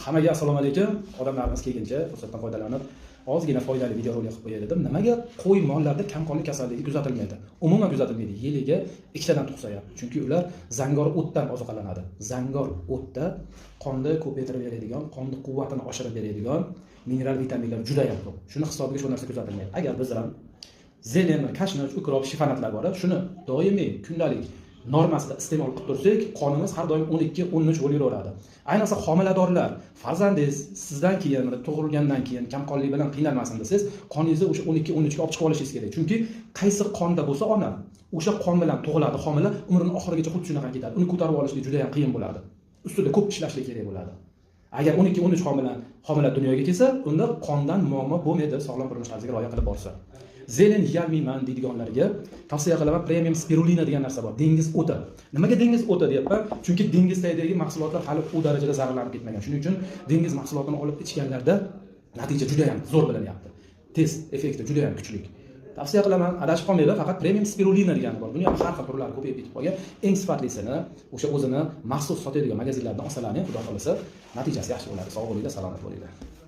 Hammaga assalomu alaykum. Odamlarimiz kelguncha fursatdan foydalanib, ozgina foydali videorolik qilib qo'yay dedim. Nimaga qo'y mollarda kamqonlik kasalligi kuzatilmaydi? Umuman kuzatilmaydi. Yiliga ikkitadan tug'sa ham. Chunki ular zangor o'tdan ozuqalanadi. Zangor o'tda qonni ko'paytirib beradigan, qonni quvvatini oshirib beradigan mineral, vitaminlar juda ham ko'p. Shuni hisobiga shu narsa kuzatilmaydi. Agar biz ham зелень, kashnich, укроп, shifanatlar bor, shuni doimiy kundalik normasida iste'mol qilib tursak, qonimiz har doim 12-13 bo'lib yuraveradi. Ayniqsa homiladorlar, farzandingiz sizdan keyin, mana tug'ilgandan keyin kamqonlik bilan qiynalmasin desangiz, qoningizni o'sha 12-13 ga olib chiqib olishingiz kerak. Chunki qaysi qonda bo'lsa ona, o'sha qon bilan tug'iladi homila, umrini oxirigacha xuddi shunaqa ketadi. Uni ko'tarib olishlik juda ham qiyin bo'ladi. Ustida ko'p ishlashlik kerak bo'ladi. Agar 12-13 qon bilan homila dunyoga kelsa, unda qondan muammo bo'lmaydi, sog'lom turmush tarziga rioya qilib borsa. Зелень yeyolmayman deydiganlarga tavsiya qilaman, premium spirulina degan narsa bor. Dengiz o'ti. Nimaga dengiz o'ti deyapman? Chunki dengiz tagidagi mahsulotlar hali u darajada zararlanib ketmagan. Shuning uchun dengiz mahsulotini olib ichganlarda natija juda ham zo'r bilinyapti. Tez effekti juda ham kuchli. Tavsiya qilaman, adashib qolmanglar, faqat premium spirulina degani bor. Buni ham har xil turlari ko'payib ketib qolgan. Eng sifatlisini o'sha o'zini maxsus sotadigan magazinlardan olsalaring, Xudo xolasa, natijasi yaxshi bo'ladi. Sog' bo'linglar, salomat bo'linglar.